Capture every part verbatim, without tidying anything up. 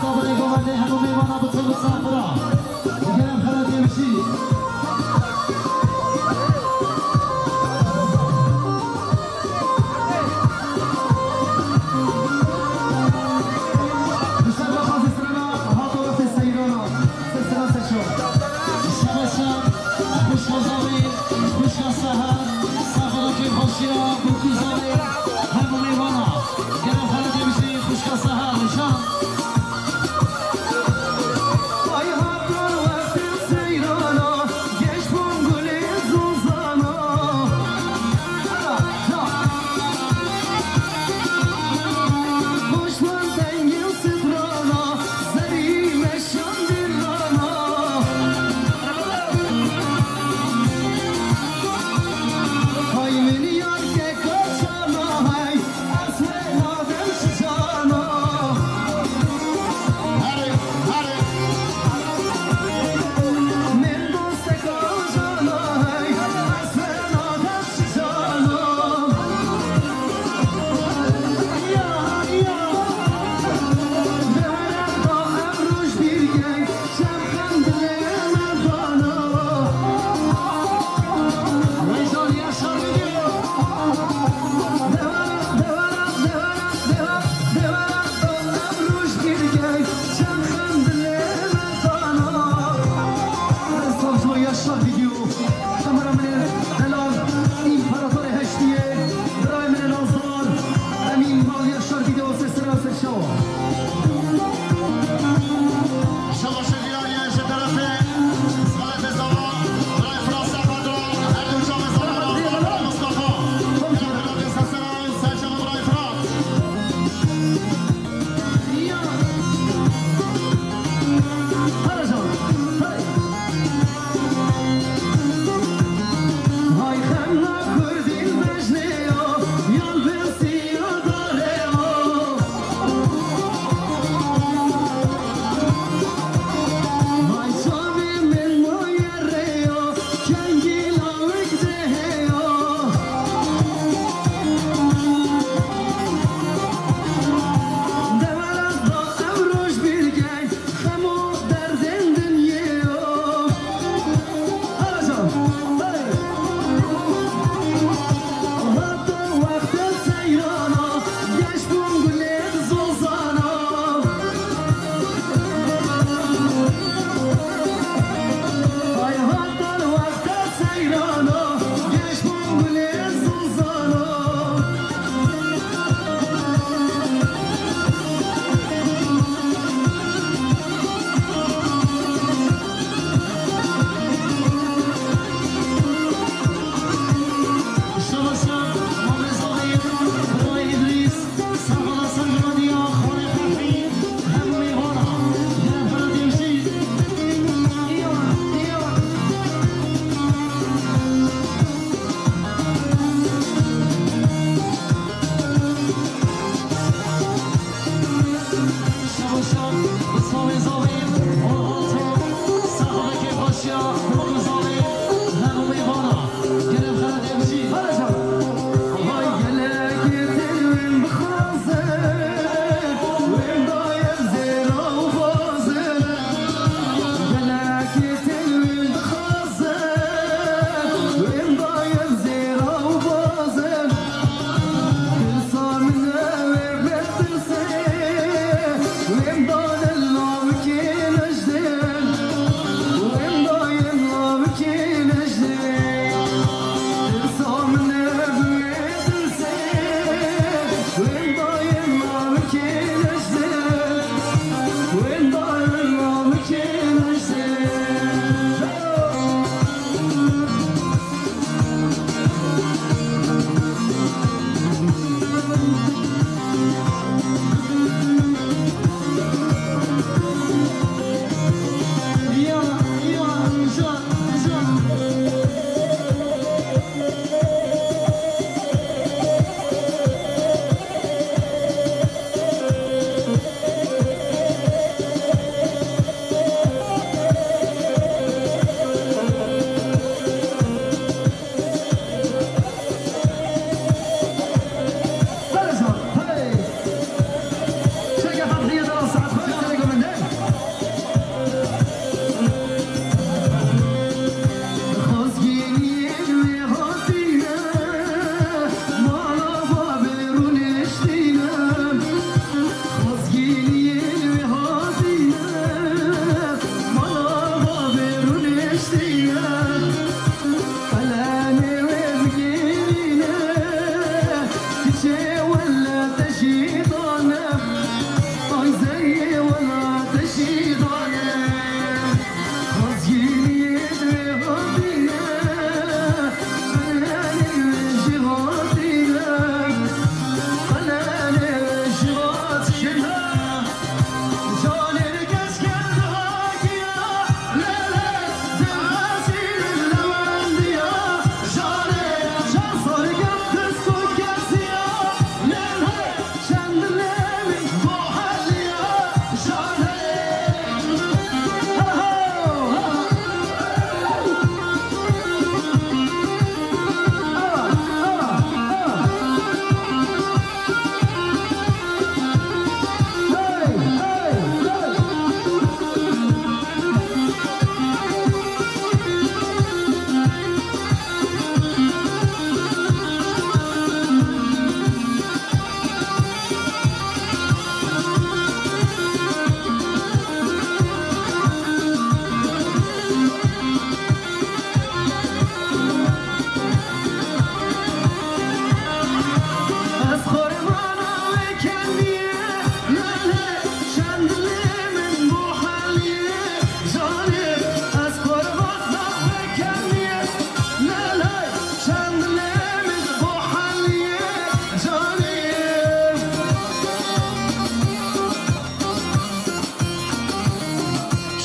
Sabirê govendê hemû mêvana biçin misafira. Gerem xelatê bijî. Bi ser daxwazê strana hato rastê seyrana. Ser sera ser şo. Şebeşa, xwişka Zavê, xwişka Seher, sexdokê xweşiya, Gurkû Zavê, hemû mêvana. Gerem xelatê bijî, xwişka Seher, Rîşan.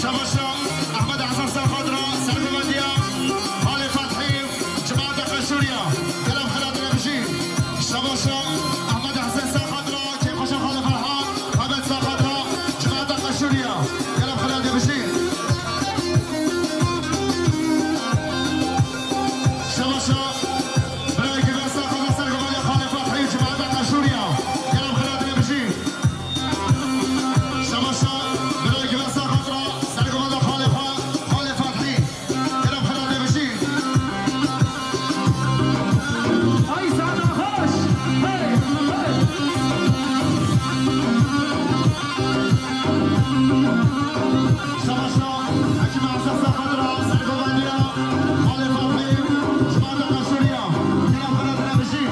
Şabaşa Ehmed Hesen Serxadra, sergovendiya Halê Fethî, cemaeta Qeşûriya, gelek xelatine bijî. Şabaşa Ehmed Hesen Serxadra, kêfxweşa Xalê Ferhan, Mehmet Serxadra, cemaeta Qeşûriya, gelek xelatine bijî. Şabaşa birayê Giver Serxadra, sergovendiya Xalê Fethî, cemaeta Qeşûriya, gelek xelatine bijî. Şabaşa birayê Giver Serxadra, sergovenda xalê xwe, Xalê Fethî. Gelek xelatine bijî. Ay sana hoş. Hey, hey. Şabaşa Hekîm Ezra Serxadra, sergovendiya Xalê Fethî, cemaeta Qeşûriya. Gelek xelatine bijî.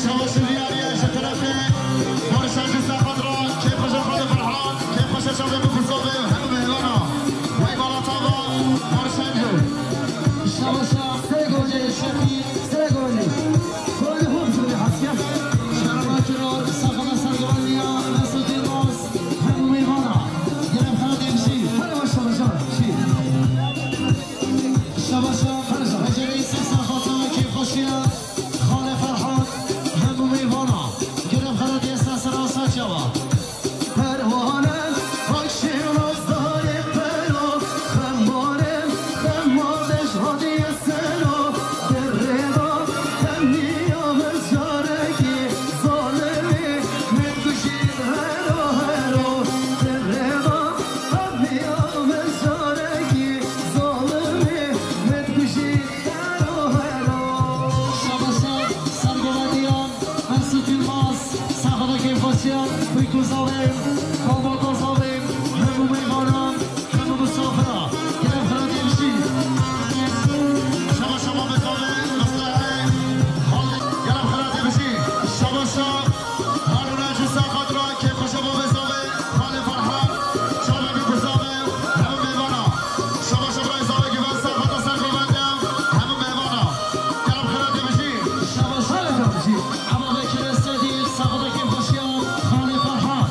Savaşçı Diyariye ji terefê Barış Encî Serhat re, kêfxweşa Xalê Ferhan, kêfxweşa çavê Mifusavê û hemû mêvana. Wey bala tava Barış Encî. Şabaşa Serê Gocê Şefî, Serê Gocê. Gocê xwe bizimle hasiye. Şeraba Kiror, Saxada Sergovandiya, Mesut Yilmaz, hemû mêvana. Gelek xelatê bijî. Hele baş şabaşa. Şî. Şabaşa. Hele şabaşa. Becereyî Sesa Xatun, kêfxweşiya. Xalê Ferhat, hemû mêvana, girê xelatê Sesa Saçawa. Perwane, bak şêwazdarê pero, xembarê, xemar dej hatiye sero, derrêda, temiya min carekî, zalimî, min kujî hero hero, derrêda, temiya min carekî, zalimî, min kujî hero hero. Şabaşa, sergovendiyan, Mesut Yilmaz, Saxada Kêfxweşiyan, Bîkûzavê, Kombokozavê, hemû mêvanan, hemû misafira, gelek xelatê bijî. Şabaşa Kombokozavê, Mustahê, Xalid, gelek xelatê bijî. Şabaşa, Harûna Cûsa Xadra, Kêfxweşa Kombokozavê, Xalê Ferhan, Çavê Bîkûzavê, hemû mêvana. Şabaşa birayê Zavê Given, Saxada Sergovendiyan, hemû mêvana. Gelek xelatê bijî. Şabaşa Hele bijî. Ema vekirê Sedî, Saxada Kêfxweşiyan, Xalê Ferhan.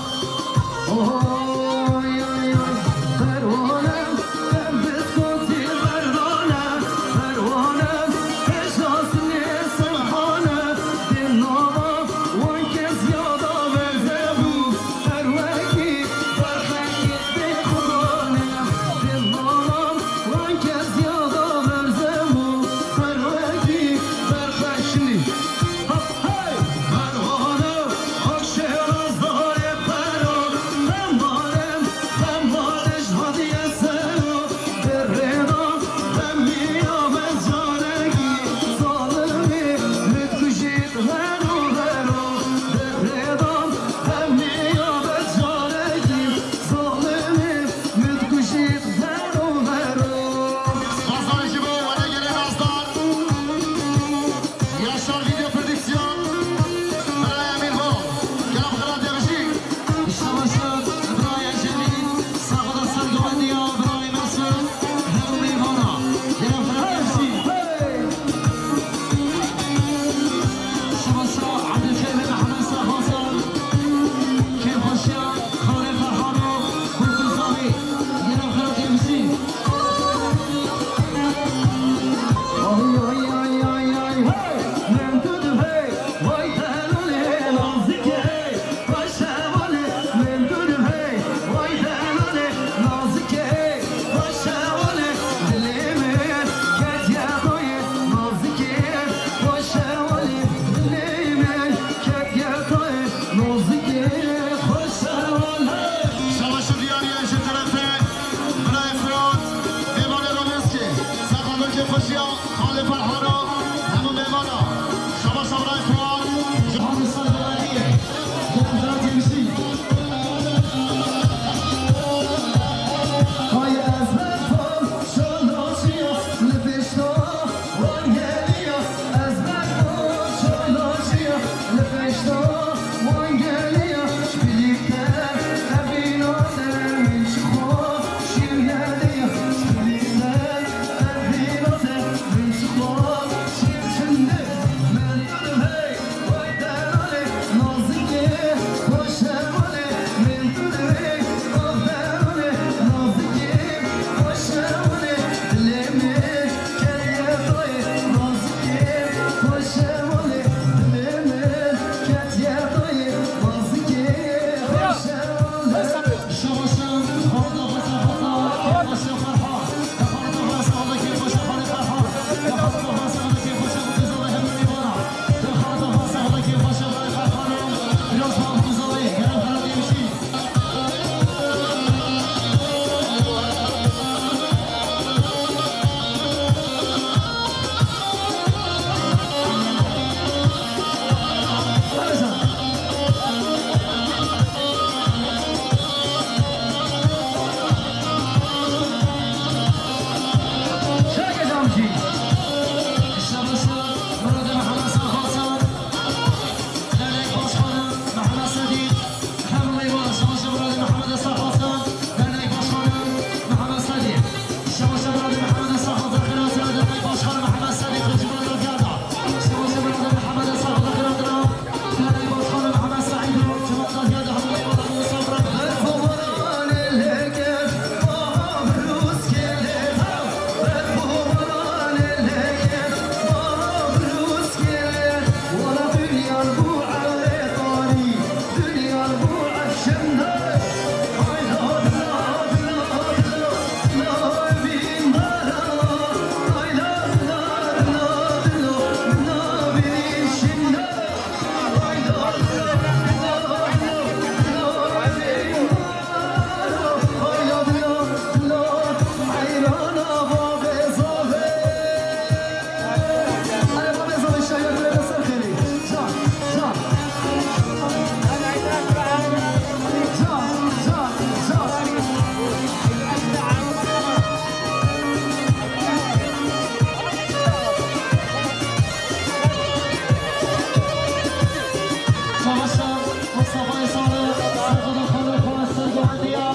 Savaşa, Mustafa Esalı, Sergoda Kolu, Kolu, Sergo Andiya,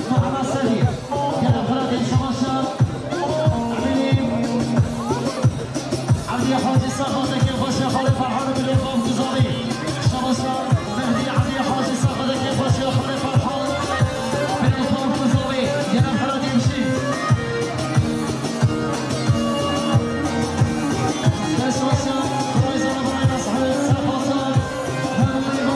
Muhammed Sehî. Gel Fırat Savaşa, Emîn. Evdî Hacî Saxotekê xweşê xalê Ferhan Bilê Xaf Guzavî. Şabaşa Mehdî Evdî Hacî Saxotekê xweşê xalê Ferhan Bilê Xaf Guzavî. Gelen Ferhat Yemşî. Şabaşa Rayza Rayna Sahib Saxotan. Hemû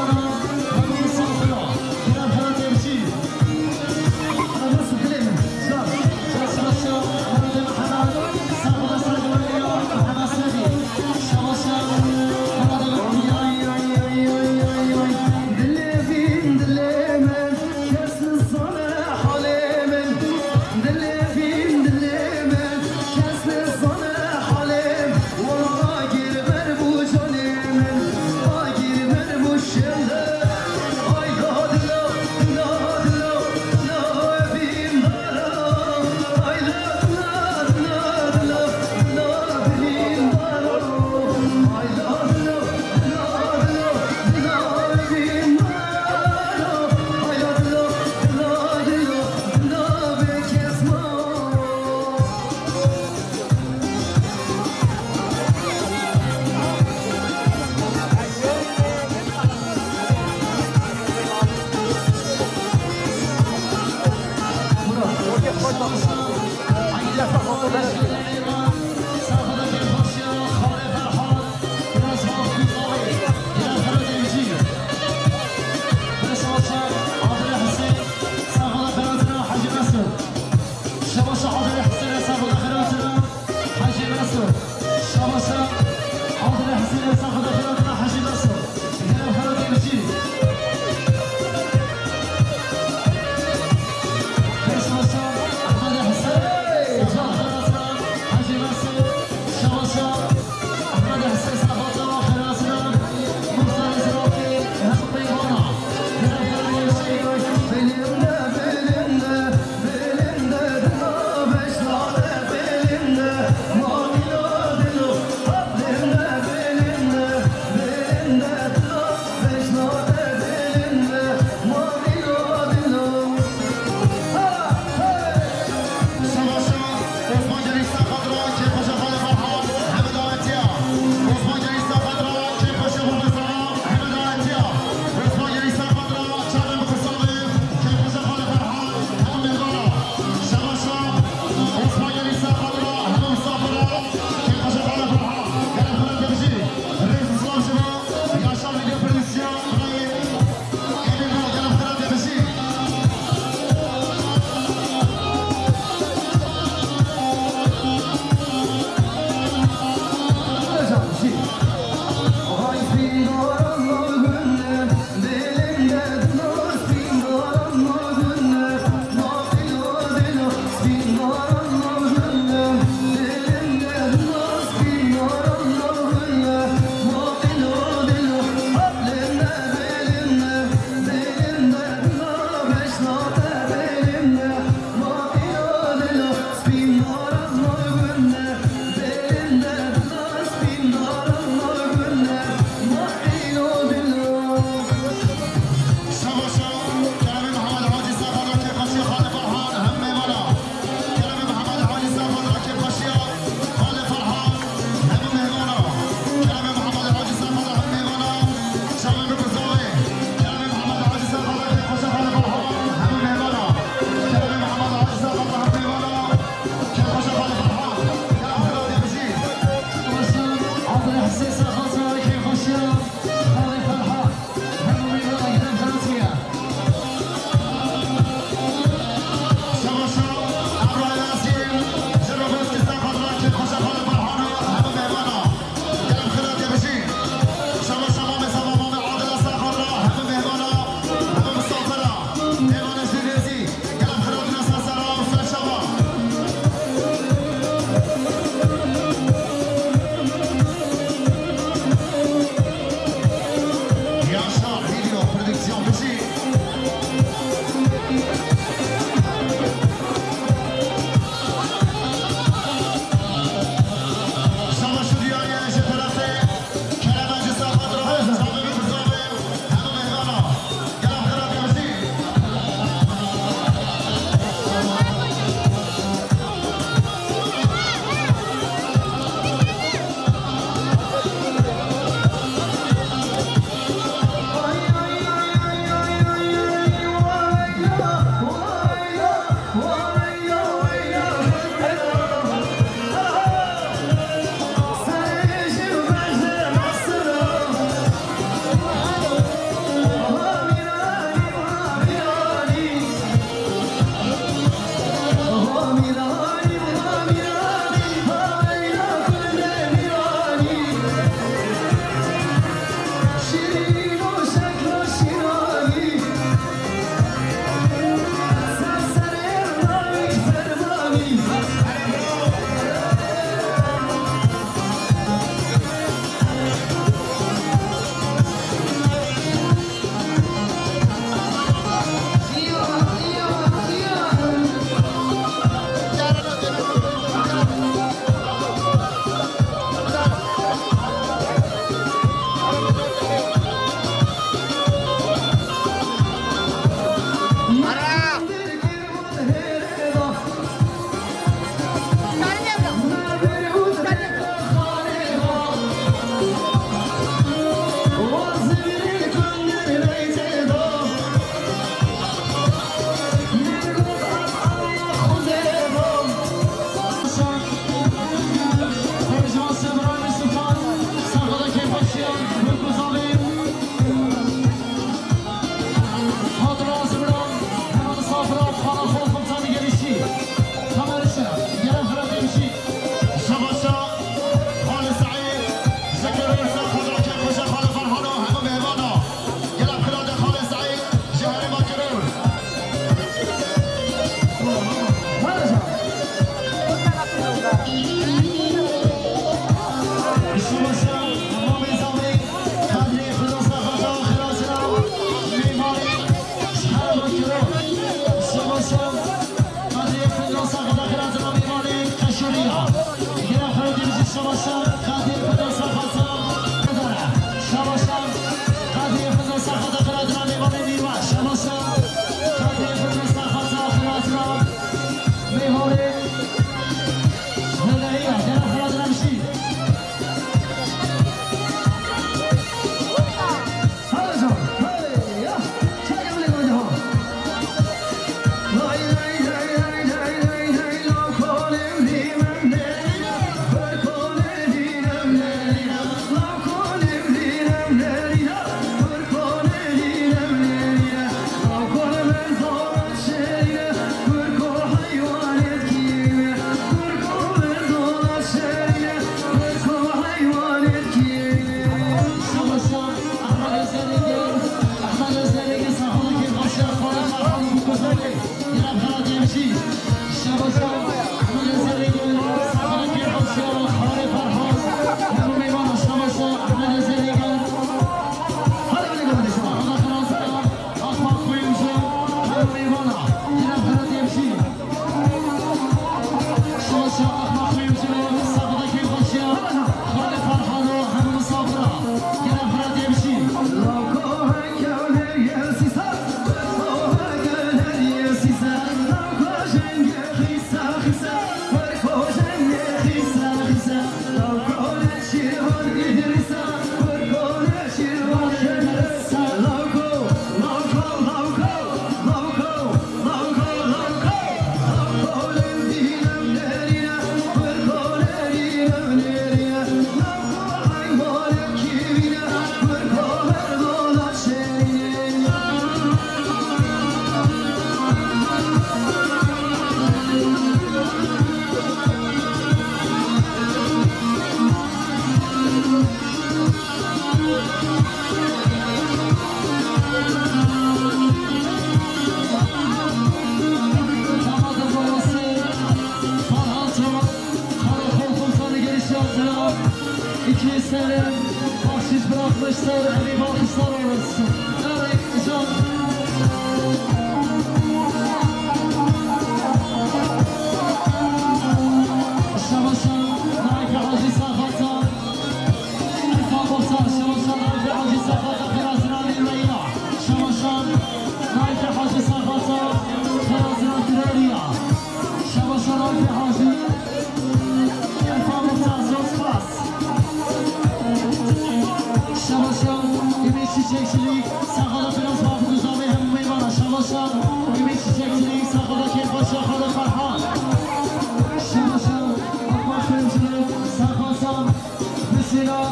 Sir Evî Balkislar olsun. Eric Can. Şebaşan, Naîfê Hacî Saxata. Elfa Boxer, Şebaşan, Naîfê Hacî Saxata, Xêra Zinanî Reyna. Şebaşan, Naîfê Hacî Saxata, Xêra Zinan Tireriya. Şebaşan, Naîfê Hacî. Elfa Boxer, zor spas. Şebaşan, Ümit Çiçekçilik, Saxata Firas Mahmut Uzamê hemû mêvana. Şebaşan, Ümit Çiçekçilik, Saxata Kêfbaşa Xalê Ferhan. Şebaşan, Akbar Kuyumcuları, Saxata, Bismillah,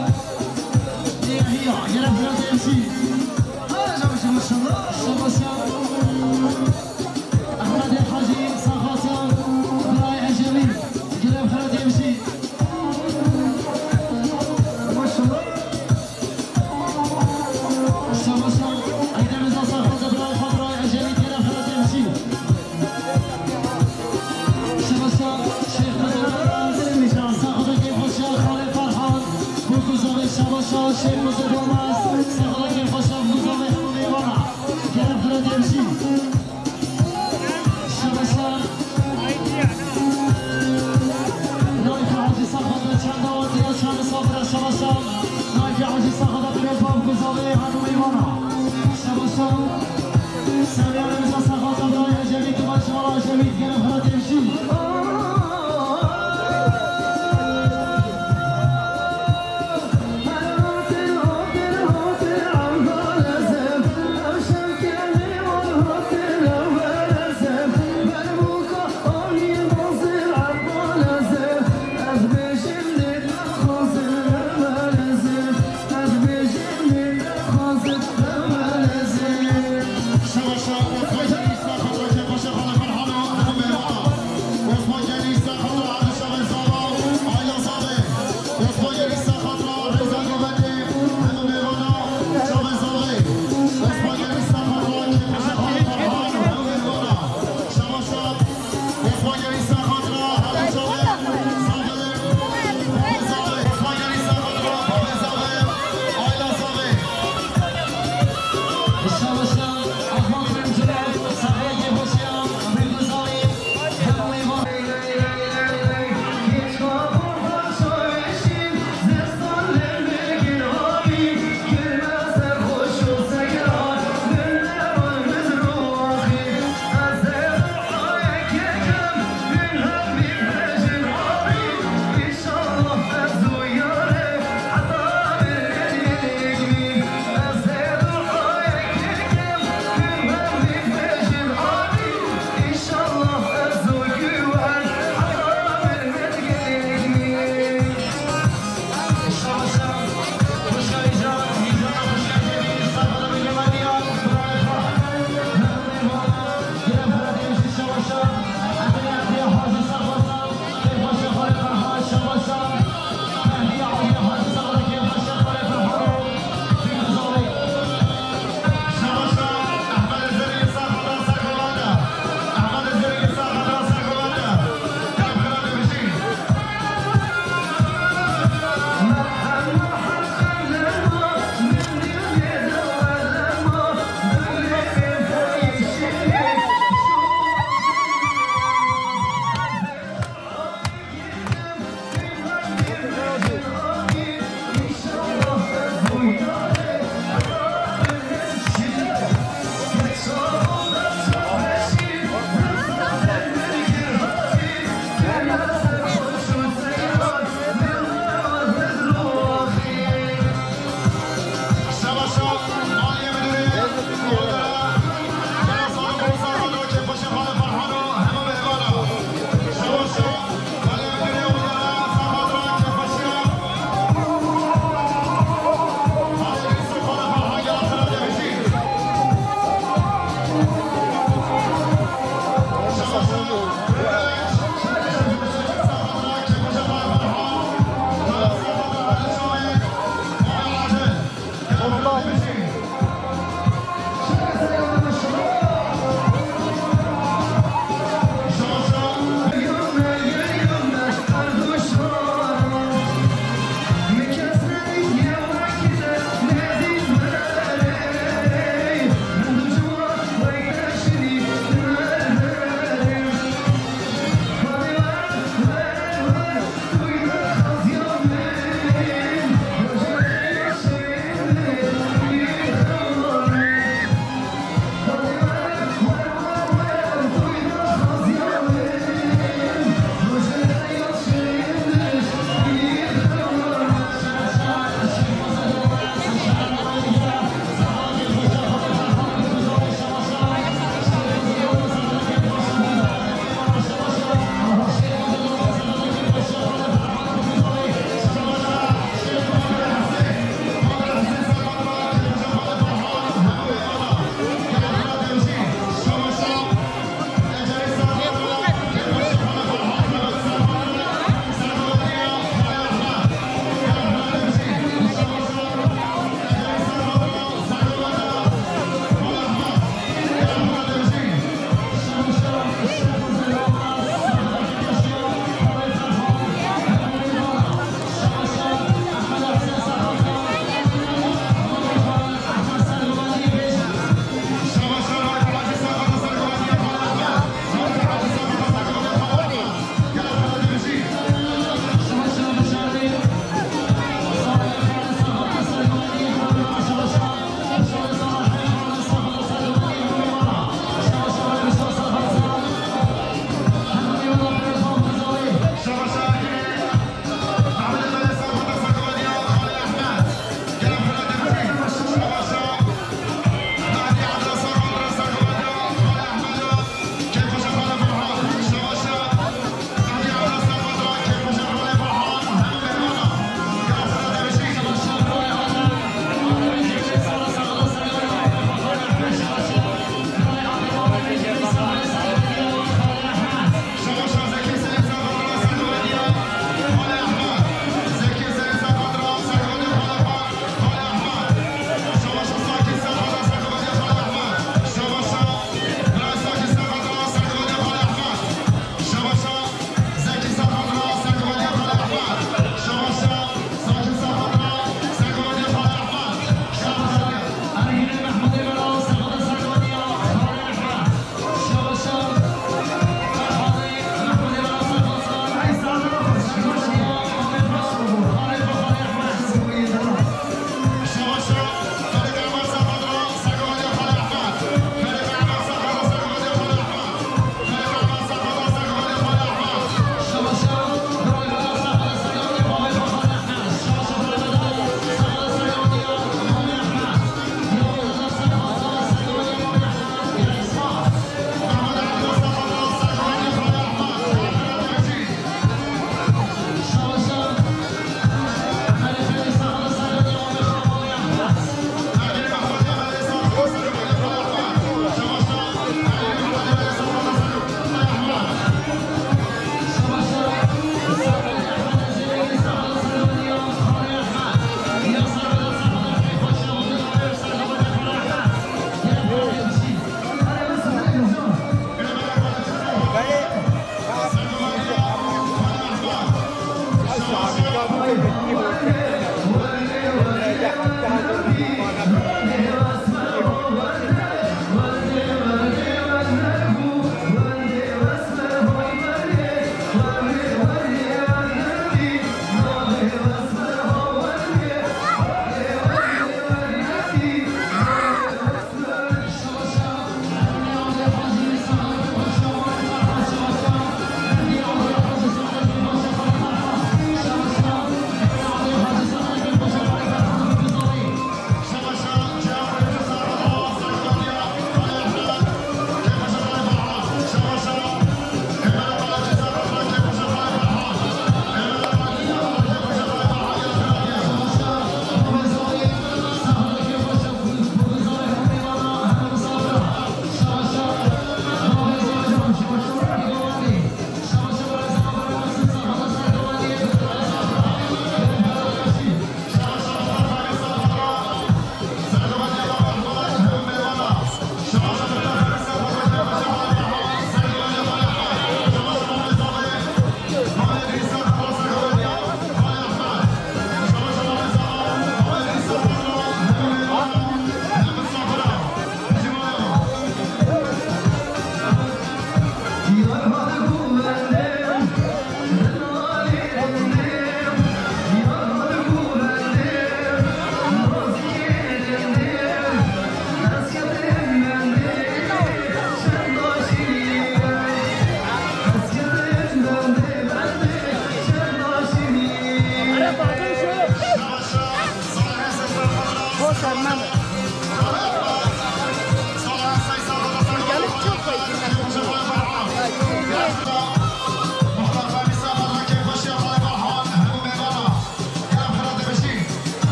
Yahya, Gerek Fırat Emşi. Hala Şebaşan, maşallah. Şebaşan, Ehmedê Hacî, Saxata, Biray Ecemî, Gerek Fırat Emşi. Maşallah. Şebaşan, Eydemîza Saxata, Biray Fadray Ecemî, Gerek Fırat Emşi. Şebaşan, Şêx Muzaffer, Saxata Kêfbaşa Xalê Ferhan, Bûkuzavê Şebaşan, Şêx Muzaffer, Saxata Kêfbaşa Bûkuzavê hemû mêvana. Gerek Fırat Emşi. Şebaşan. Naîfê Hacî Saxata çanda wadiya çanda safira Şebaşan. Naîfê Hacî Saxata Birê Bab Guzavê hemû mêvana. Şebaşan. Semî Emîza Saxata Birayê Ecemî, Tuba Çivala Ecemî, Gerek Fırat Emşi.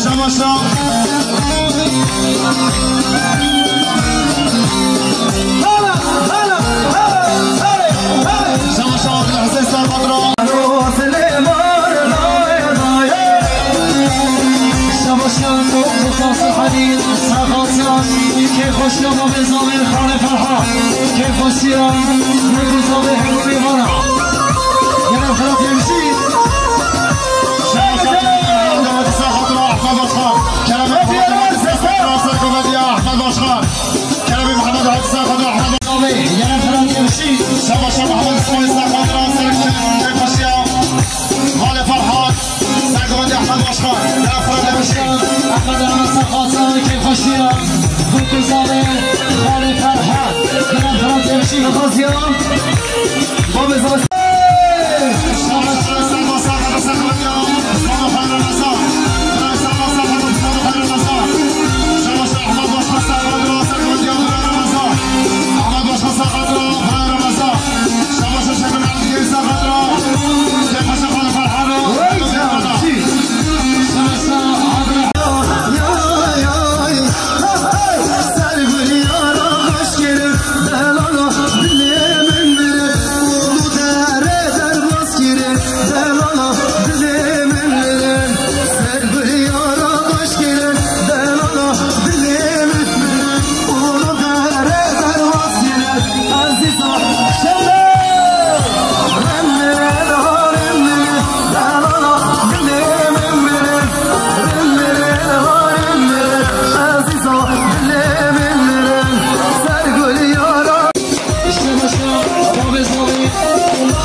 Şabaşa. Hala, hala, hala, hala, hala. Şabaşa, Abdülhüseyin Sarpatra. Şabaşa, Mustafa Halil, Sarpatra. Kêfxweşiya Mavê Zavê Xalê Ferhat. Kêfxweşiya Mavê Zavê Hemû Mêvana. Gelo xelat yemişî. Şabaşa, Mehmet Saxatra, Ahmet Başkan. Kerem Mehmet Saxatra, Serkovediya, Ahmet Başkan. Kerem Mehmet Saxatra, Ahmet Başkan. Gelo xelat yemişî. Şabaşa, Mehmet İsmail Saxatra, Serkovediya, Xalê Ferhat. Sergovendî Ehmed Başkan, Kerem Fırat Demişî. Ehmed Ehmed Serxasan, kêfxweşiya Gulkuzavê Xalê Ferhat, Kerem Fırat Demişî. Xaziya, Babê Zas. Şabaş, Sergo, Sergo, Sergo, Sergo, Xalê Ramazan. Sergo, Sergo, Sergo, Xalê Ramazan. Şabaş, Ehmed Başkan, Sergo, Sergovendî Xalê Ramazan. Ehmed Başkan, Sergo, Xalê Ramazan. Şabaş, Şevket Abdülkerim, Sergo. Kêfxweşiya Xalê Ferhat.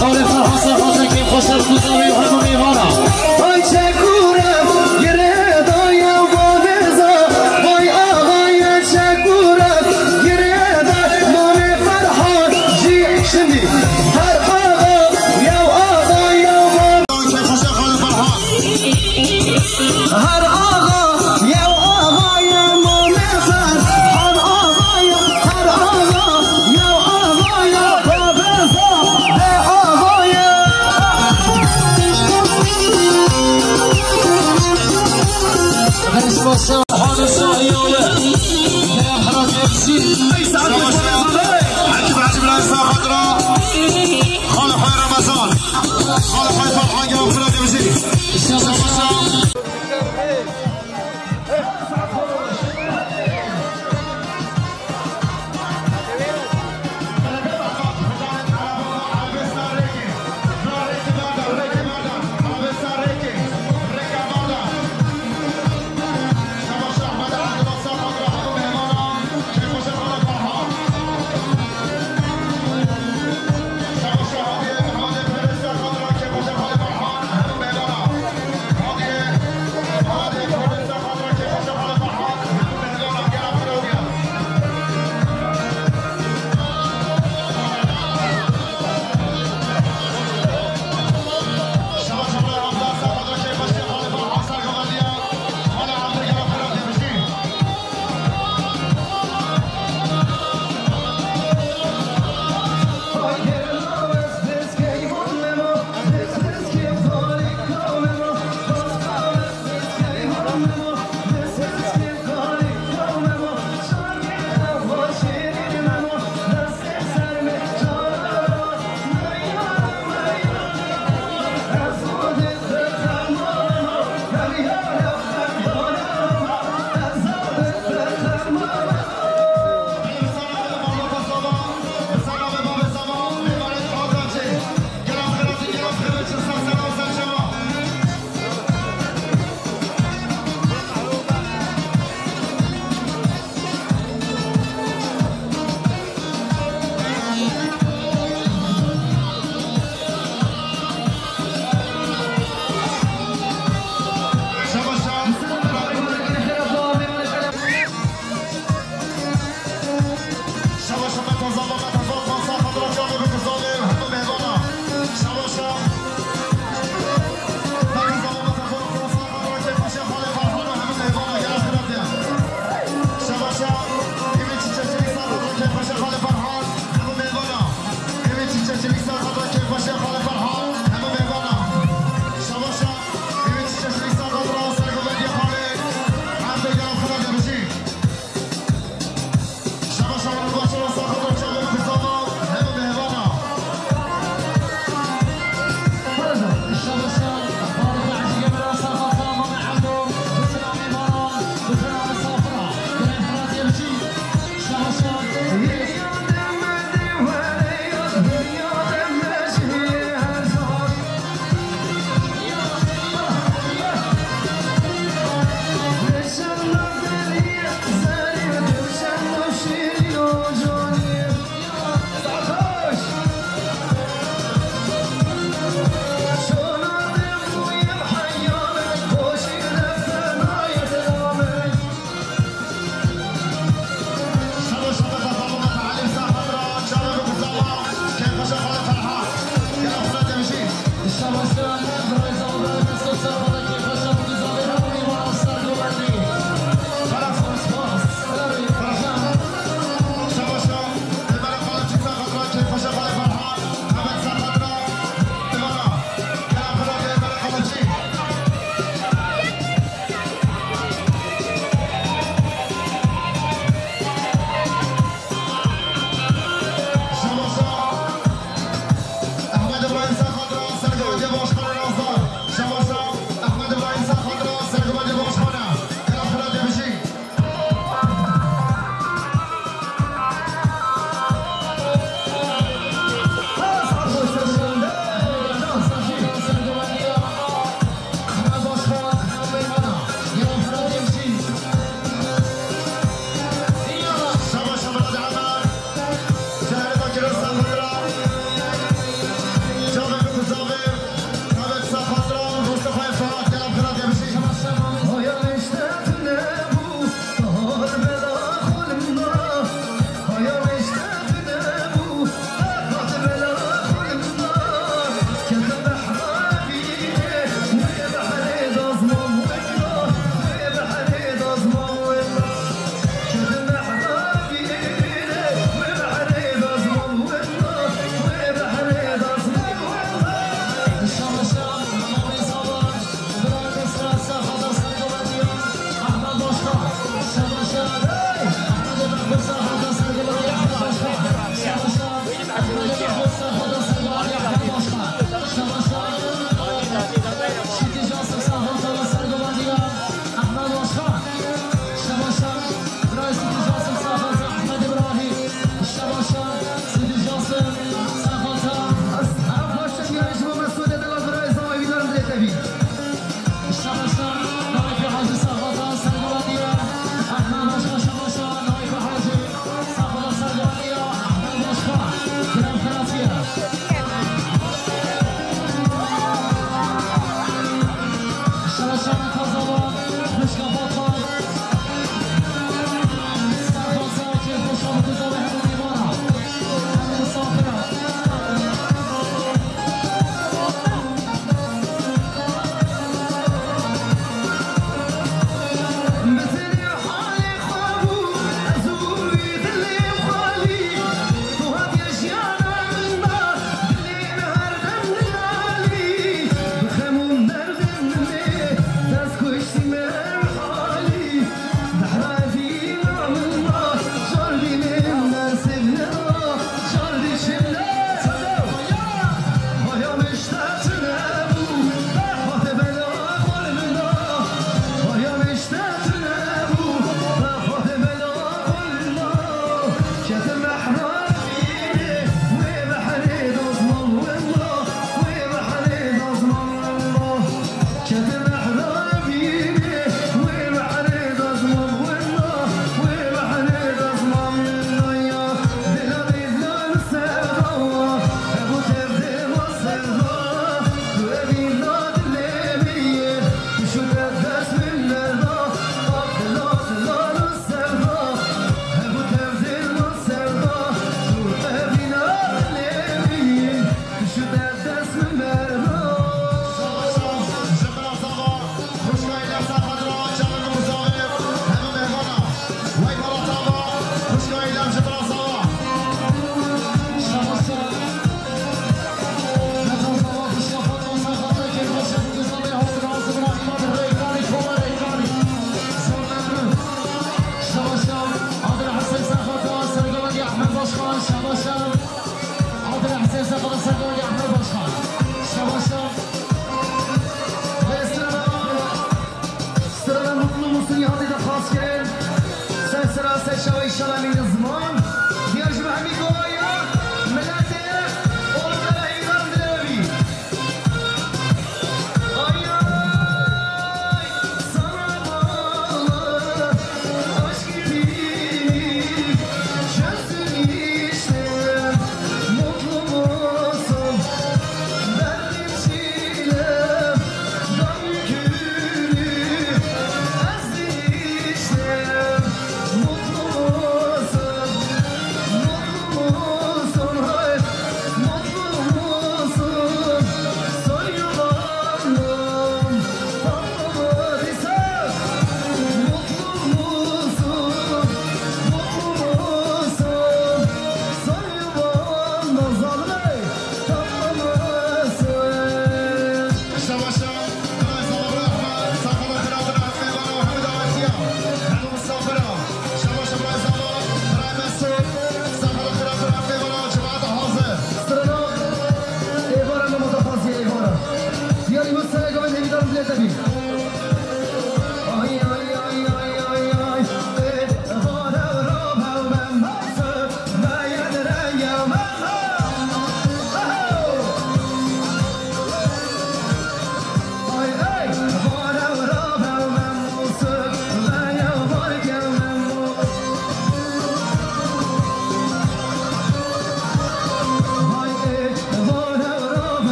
Xalê Ferhat Serxasan, kêfxweşiya Gulkuzavê Hemû Mêvana. Ay çekûre girêdaye babêza, vay axayê çekûre girêda, namê Ferhat jî şindî. Her axa yew axa yew babê. Kêfxweşiya Xalê Ferhat. Her axa yew axa ye, namê Ferhat axa ye. Her axa yew axa ye, babêza bê axa ye. Beş başa. Hadi şahiyalı. Kerem Fırat Demişî. Ey, saat beş. Akif Hacı Bilal Saxatra. Xalê Xwê Ramazan. Xalê Xwê Ferhat, Kerem Fırat Demişî. Şabaş.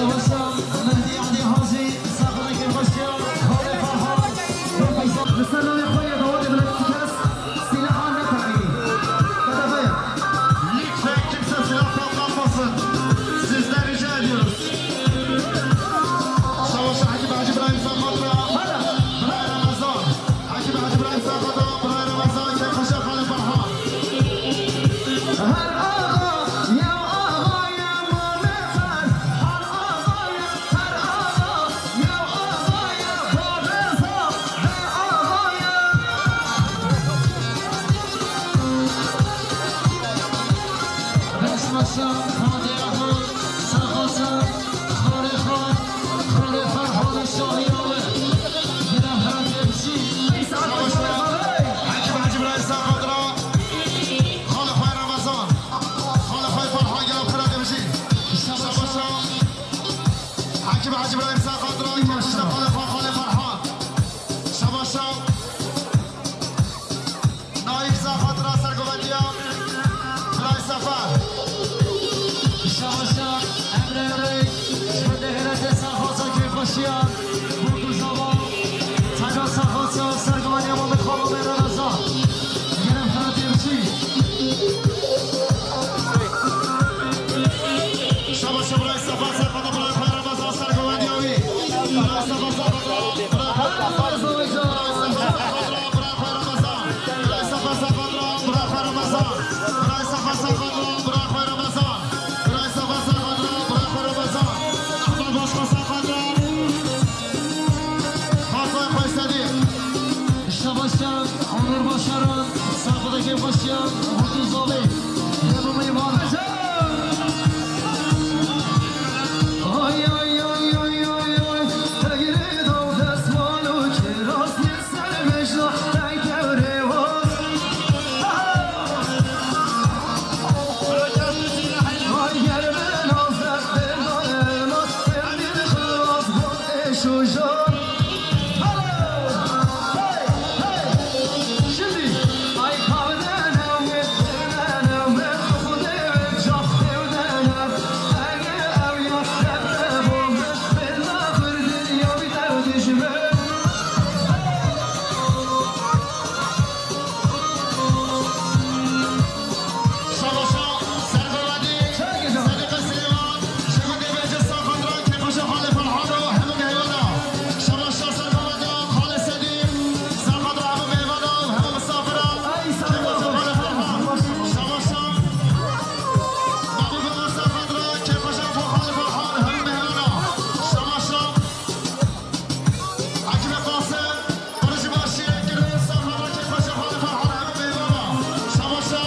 Başa Mehdi Ali Hacı, saxlakê başa, Xalê Ferhan, Li ser navê xwe ya dawatê bilet kes sîlahan neteqînî. Qedexe ye. Lütfen kimse silah patlatmasın. Sizden rica ediyoruz. Savaşa Hekîm Hacı İbrahim Sakatra. Bray Ramazan. Hekîm Hacı İbrahim Sakatra. Bray Ramazan. Kêfxweşa Xalê Ferhan. Her axa, ya axa, ya Mame Fer. Her axa, ya Her axa, ya axa, ya babê Zaf, be axa ya. Beş maşa, xanê axa, saxasa, xalê xan, xalê Ferhanê şahî awe. Yine Ferhanê bişî. Ey, saat başa, Hekîm Hacı İbrahim Sakatra. Xalê xwe Ramazan. Xalê xwe Ferhan gel xira de bijî. Şabaşa. Hekîm Hacı İbrahim Sakatra, kêfxweşa Xalê Xwe, Xalê Ferhan. Şabaşa. Naîb Sakatra, sergovendiya Bilay Sefer. Şabaşa, Emre Rey, Şibindê Hêretê Sakatra, kêfxweşiya. Burdu Zava, Tega Sakatra, sergovendiya Mamê Xalo Mêrana Zaf. Gere Ferhat Yevşî. Şabaşa Bilay Sefer, Sakatra, Bilay Xwe Ramazan, sergovendiya wî. Bilay Sefer, Sakatra, Bilay Xwe Ramazan. Bilay Sefer, Sakatra, Bilay Xwe Ramazan. Bilay Sefer, Sakatra, Bilay Xwe Ramazan. Bilay Sefer, Sakatra, Bilay Xwe Ramazan. Bilay Sefer, Sakatra, Bilay Xwe Ramazan. Ehmed Başkan, Sakatra. Xasay Xwesedî. Şabaşa, Onur Başaran, Sakatra, kêfxweşiya, Mutlu Zalê. Yevmê Meyvan. Ay, ay, ay, ay, ay, ay. Tegirê daw destmal û kiras. Şabaşa, sergovendî, Sedîqê Silêman, ji gundê Bêcê Saxatra, kêfxweşa Xalê Ferhano, hemû mêvana. Şabaşa, sergovendî, Xalê Sedî, Saxatra, hemû mêvana, hemû misafira, kêfxweşa Xalê Ferhan. Şabaşa, Babî Baba Saxatra, kêfxweşa Xalê Ferhan, hemû mêvana. Şabaşa, Hekîmê Qasim, Qirij başî, Girê Saxatra, kêfxweşa Xalê Ferhan, hemû mêvana. Şabaşa.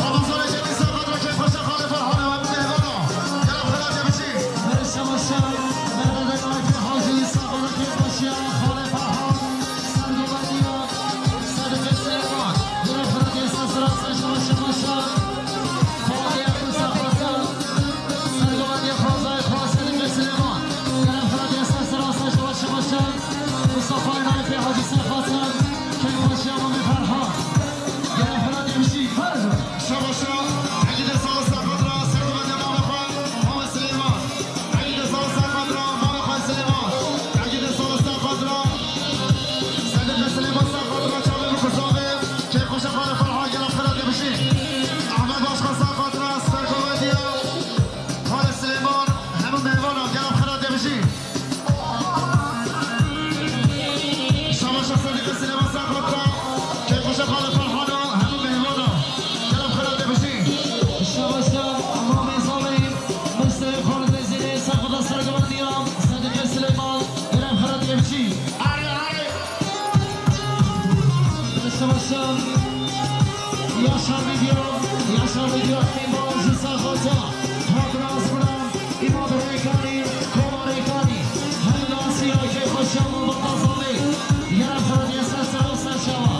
Ramazanê Cemî Saxatra, kêfxweşa Xalê Ferhan, hemû mêvana. Gel xelatê biçî. Şabaşa. Mehmet Akif Hacî Saxatra, kêfxweşiya Xalê Ferhan. Sergovendiya Sedîqê Silêman. Gel xelatê Sesra, şabaşa, şabaşa. Xwedê Saxatra. Sergovendiya Xwezayê Xwe Sedîqê Silêman. Gel xelatê Sesra, şabaşa, şabaşa. Mustafa Naîfê Hacî Serxasan, kêfxweşiya Mamê Ferhan. Gel Ferhat Yevşî. Şabaşa, Egîdê Salo Saxatra, sergovendiya Mamê Xwe, Mamê Silêman. Egîdê Salo Saxatra, Mamê Xwe Silêman. Egîdê Salo Saxatra, Sedîqê Silêman Saxatra, çavê min kuzavê, kêfxweşa Xalê Ferhan, gel Ferhat Yevşî. Ehmed Başkan Saxatra, sergovendiya Xalê Silêman, hemû mêvana, gel Ferhat Yevşî. Şabaşa Sedîqê Silêman Saxatra, kêfxweşa Xalê Ferhana, hemû mêvana. Gel Ferhat Yevşî. Şabaşa Mamê Zalê, Mustafê Xalid Rezîlê, Saxatra sergovendiya Sedîqê Silêman, gel Ferhat Yevşî. Erê, erê. Şabaşa Yaşar Video, Yaşar Video, Emîn Bal ji Saxatra, Hakan Asmran. Îmam Rêkanî, Koma Rêkanî, Halil Asya, kêfxweşiya malbata Zalê, yera Ferhatê ser ser û ser çava.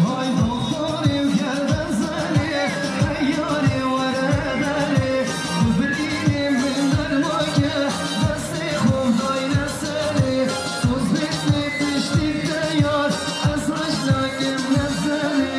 Vay doktorê û ger bezenê, hey yarê were berê, bibilînê min dermake, destê xwe dayne serê, soz bêtê piştî te yar, ez hejna kim nezenê.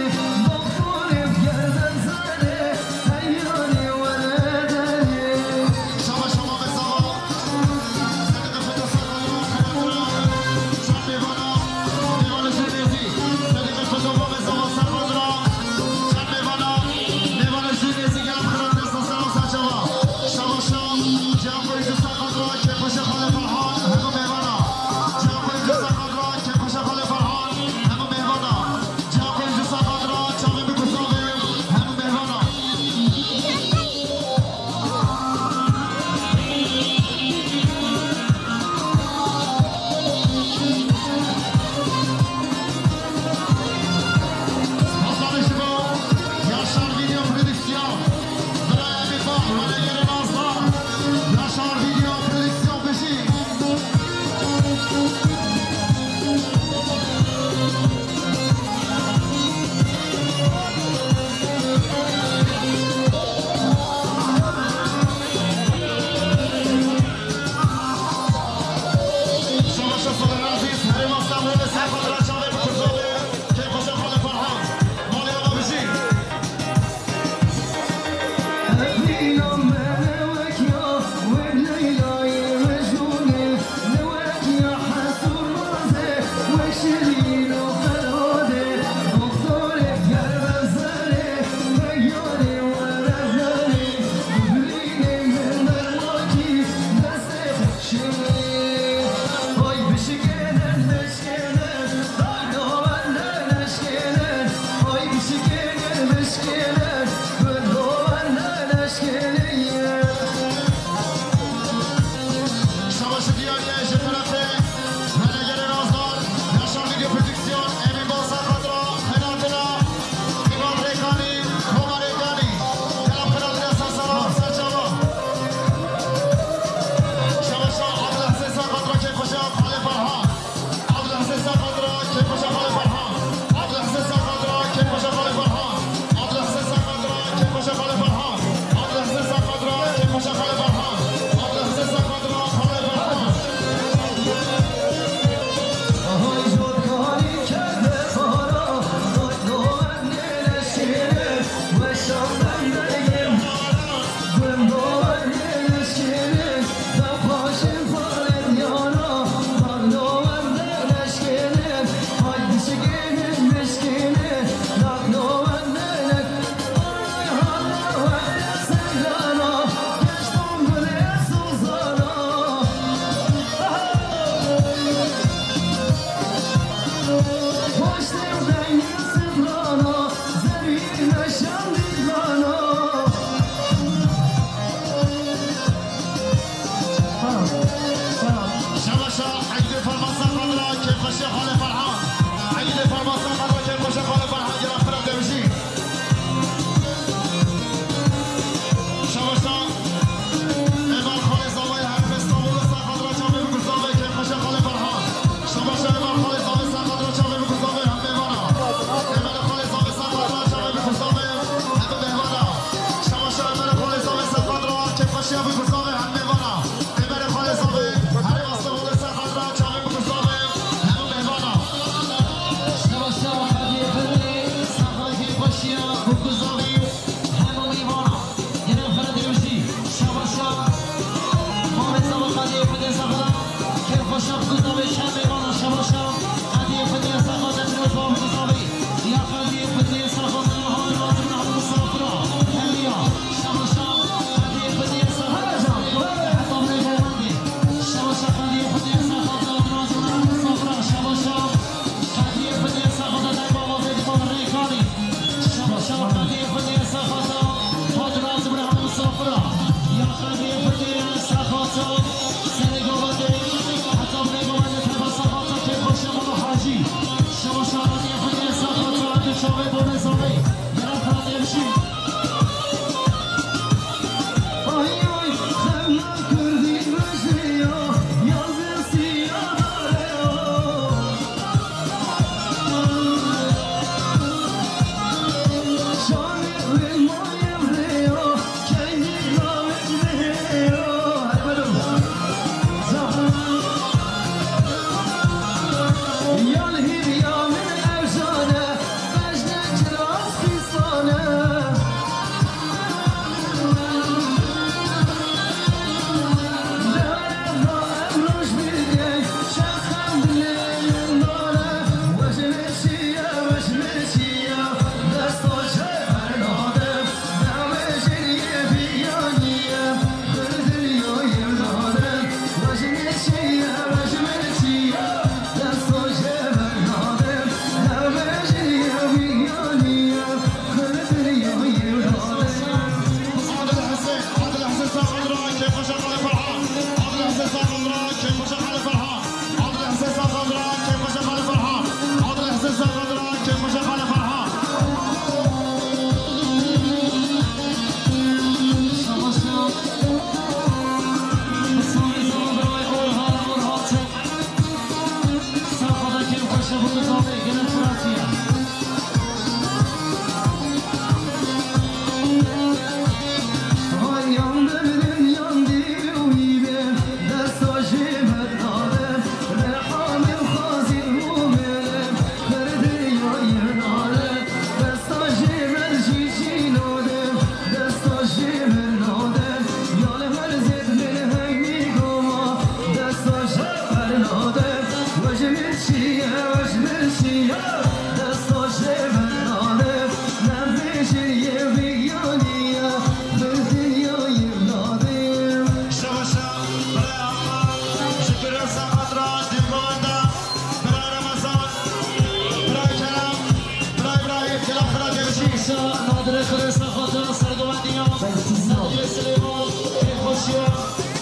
Nadirê Xirê Saxata sergovendiya Sergê Silêman, kêfxweşiya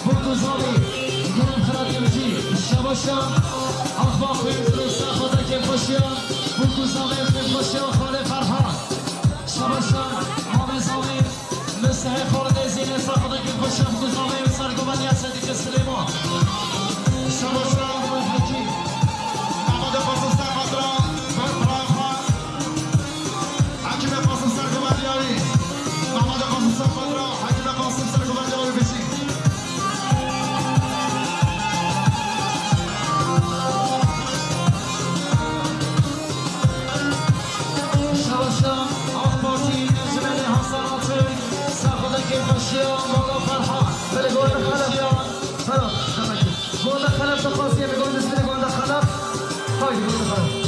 Bûk û Zavê, Gurûm Xelat Yevcî, şebaşa Axbax Xwênzirê Saxata, kêfxweşiya Bûk û Zavê, kêfxweşiya Xalê Ferhan, şebaşa Mamê Zavê, Mistehê Xalidê Zînê Saxata, kêfxweşiya Bûk û Zavê, sergovendiya Sedîqê Silêman. Şebaşa Hekî, Amade Qasim Saxata, Ferhan. Hekîme Qasim ser guvendiyarî. Namade Qasim ser Fedra. Hekîme Qasim ser guvendiyarî bijî. Şebaşa AK Partî Encûmenê Hasan Altun, Saxodekê Xweşiya Mala Ferhan. Belê, Gonda Xelef. Xweşiya. Ferhat, demek ki. Gonda Xelef de Qasiye, Gonda Xelef. Haydi, Gonda Xelef.